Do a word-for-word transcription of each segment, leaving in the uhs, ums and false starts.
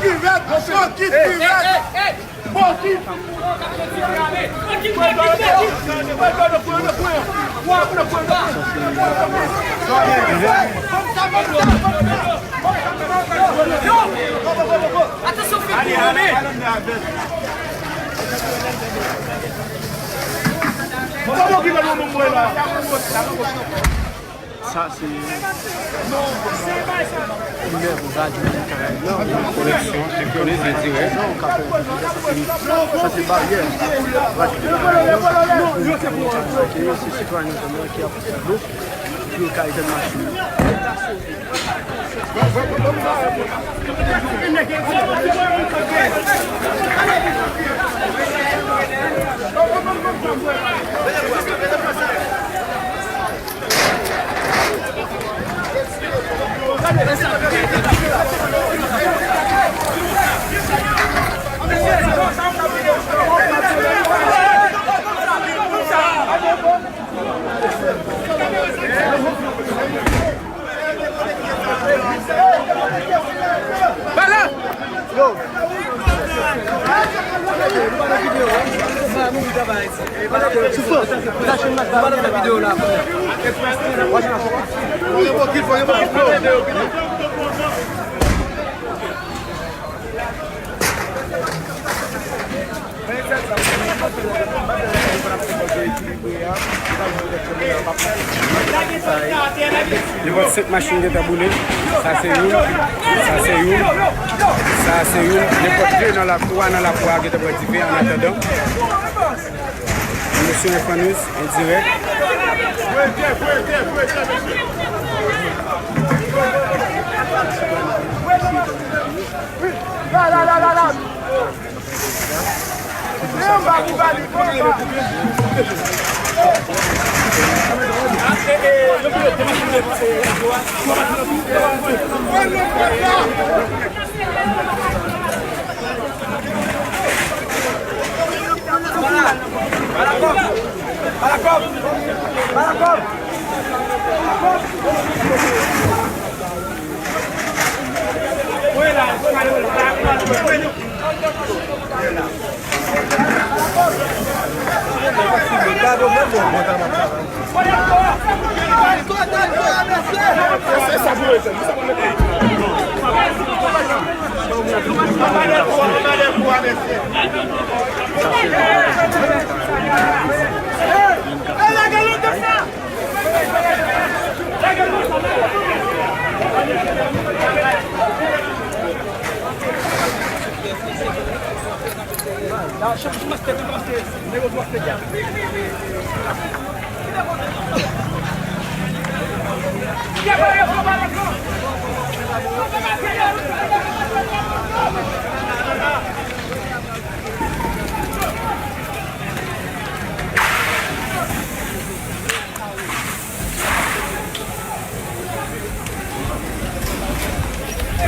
Kivèt, fokis, kivèt. Fokis. Atansyon, fè kou ame. Sa se yon lèv radyo nan Karayib la, yon koleksyon, yon koleksyon an dirèk. Sa se baryè radyo nan Karayib la. Yo se sitwayen yo ki ap fè dlo pou yo ka etenn machin. Nenpòt senk machin gentan boule. Sa se youn. Sa se youn. Sa se youn. Nenpòt de nan lakou a, nan lakou a gentan pran dife annatandan. Nou sou Enfant News, an dirèk.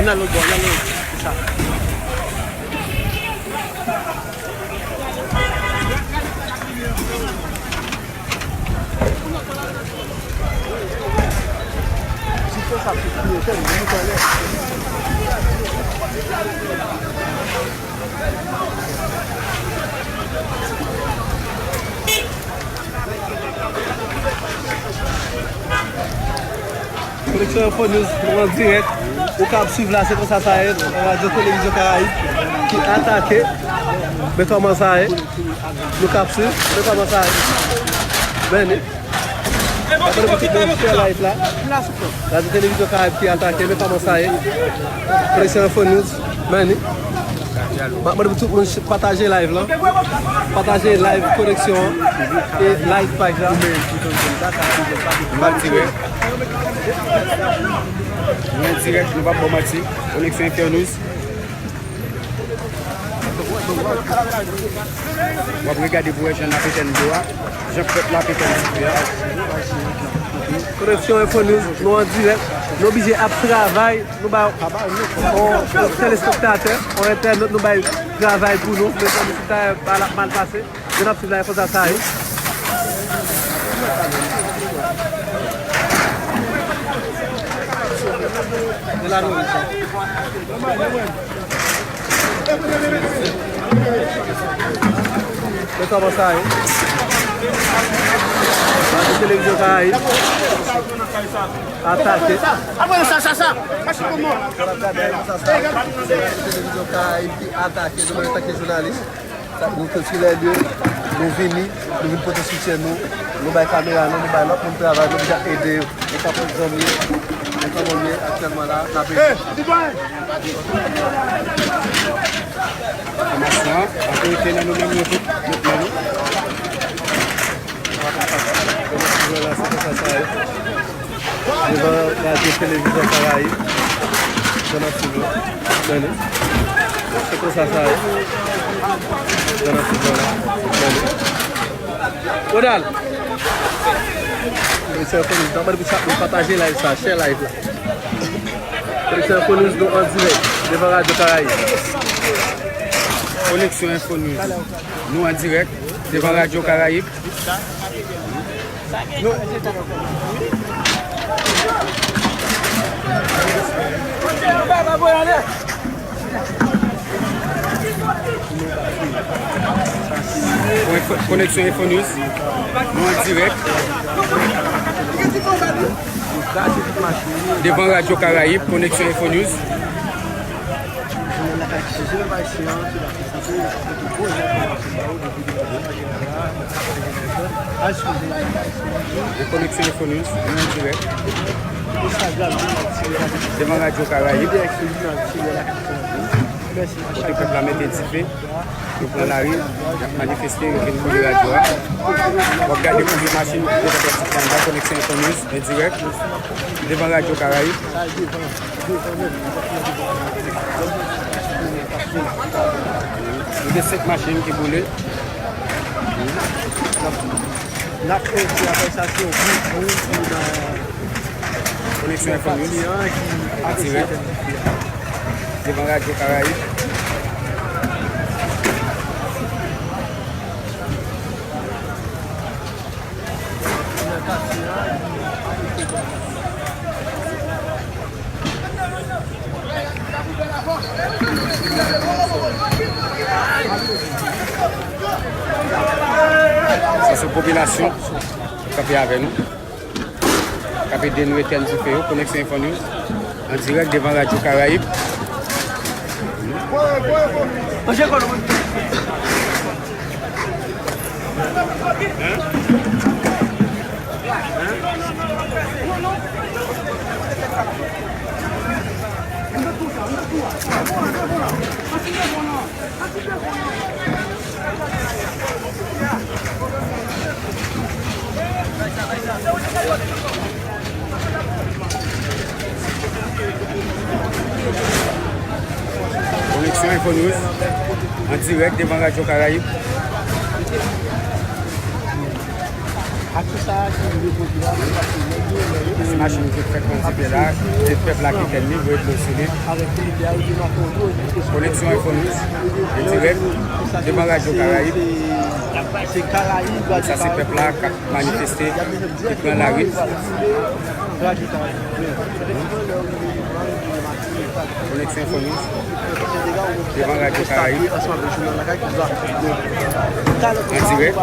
Ann al lòt bò, ann al lòt bò. Koneksyon Enfo News, nou an dirèk. Ou k ap swiv la, se konsa sa ye, Radyo Televizyon Karayib ki atake. Men kòman sa ye? Nou k ap swiv, men kòman sa ye? Men, n ap mande pou tout moun share live la. Radyo Televizyon Karayib ki atake, men kòman sa ye? Koneksyon Enfo News, men, m ap mande pou tout moun pataje live la. Pataje live koneksyon an e like paj la. An dirèk. Nou an dirèk, nou p ap ba w manti. Koneksyon Enfo News. W ap regade pou wè jan n ap etenn dlo a, jan pèp la ap etenn dife a. Koneksyon Enfo News, nou an dirèk. Nou oblije ap travay, nou ba yon, yon telespektatè, yon entènot, nou bay travay pou nou. Mezanmi, si sa pa l ap mal pase. Jan n ap swiv la, e konsa sa ye. Se la nou ye sa. Men kòman sa ye? Radyo Televizyon Karayib atake. Apre sa, sa, sa. Radyo Televizyon Karayib ki atake nou menm antanke jounalis. Sa, nou te sou lè lye, nou vini, nou vin pote soutyen nou, nou bay kamera nou, nou bay lòt moun travay, nou vin ede yo. Nou pa pran zanmi, nou pa zanmi aktyèlman la, n ap ede. Enfòmasyon an, otorite nan nou menm, nou tout, nou menm. Devan radyo televizyon Karayib, jan n ap swiv la. Tande. Se konsa sa ye. Jan n ap swiv la. Tande. Ronald! Koneksyon Info News, nou mande pou chak moun pataje live sa, share live la. Koneksyon Info News, nou an dirèk devan Radyo Karayib. Koneksyon Info News, nou an dirèk devan Radyo Karayib. Koneksyon Info News, nou an dirèk. Devan Radyo Karayib, Koneksyon Info News. Koneksyon Info News, nou an dirèk. Devan Radyo Karayib. Kote pèp la mete dife, yo pran lari, y ap manifeste, yo vin boule radyo a. W ap gade konbyen machin ki te fè pèp la, Koneksyon Info News, an dirèk, devan Radyo Karayib. Nou gen senk machin ki boule. N ap fè apre sa, se yon gwo gwo nan Koneksyon Info News, an dirèk, devan Radyo Karayib. Sa se popilasyon ki kanpe avè nou, k ap ede nou etèn dife yo. Koneksyon Info News, an dirèk devan Radyo Karayib. Koneksyon Info News, an dirèk devan Radyo Karayib. Ak tout sa ki repoze la, se paske nèg yo, lè yo... Se machin ki fèk pran dife la, se pèp la ki fè li, voye dlo sou li. Koneksyon Info News, an dirèk, devan Radyo Karayib. Se Karayib, sa se pèp la k ap manifeste, ki pran lari. Koneksyon Info News, devan Radyo Karayib, an dirèk.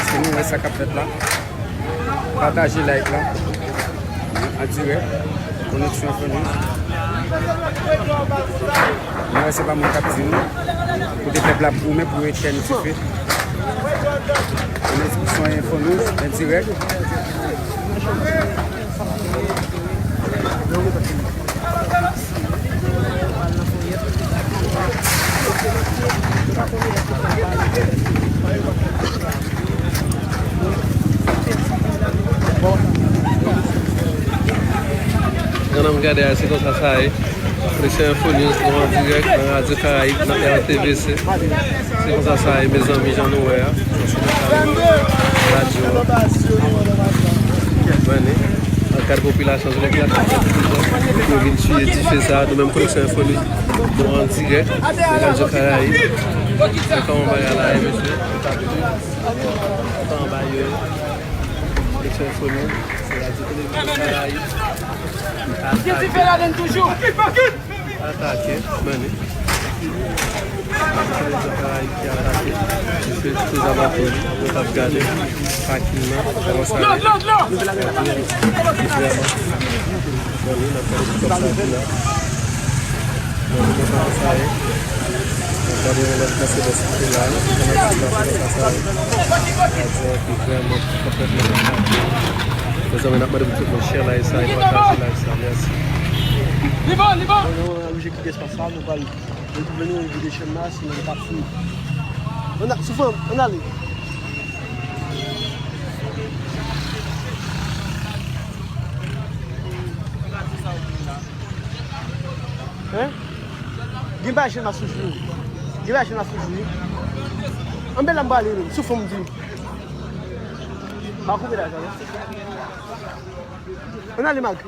Èske nou wè sa k ap fèt la? Pataje live la. An dirèk. Koneksyon Info News. Mwen wè se pa moun k ap di nou. Kote pèp la ap goumen pou etèn dife. Yon espri son enfo nou, an dirèk. Jan n ap gade a, se konsa sa ye. Presyon Info News, nou an dirèk nan Radyo Karayib, nan R T V C. Se konsa sa ye, mezanmi, jan nou wè a. Radyo a. Mwen, nan kad popilasyon, se nèg la ki fè yo vin tiye dife sa a. Nou menm, Koneksyon Enfo News, nou an dirèk nan Radyo Karayib. Se kòman bagay la ye, mesye? Anba yo, Koneksyon Enfo News, se Radyo Televizyon Karayib. Gen dife ladann toujou. Atake, mani. Televizyon Karayib ki atake. Dife sou zam atou, yo t ap gade. Pakin nan, kòman sa ye? Dlo, dlo, dlo! Mani, n ap gade ki kòb sa di la. Mani, kòman sa ye? N ap gade yon lòt Mercedes ki te la. Kòman sa ye? Radyo an ki vrèman, konplètman atake. Mezanmi, n ap mande pou tout moun share live sa e pataje live sa. Mèsi. Li bon, li bon! Bon, nou oblije kite espas la, nou pral retwouve nou, vide chèn la, sinon li p ap fini. Ann a, soufle, ann ale. Hein? Gen bagay chèn la sou jou. Gen bagay chèn la sou jou. Anben la m prale, soufle m di. Pa koupe la, non. Ann ale, Marc.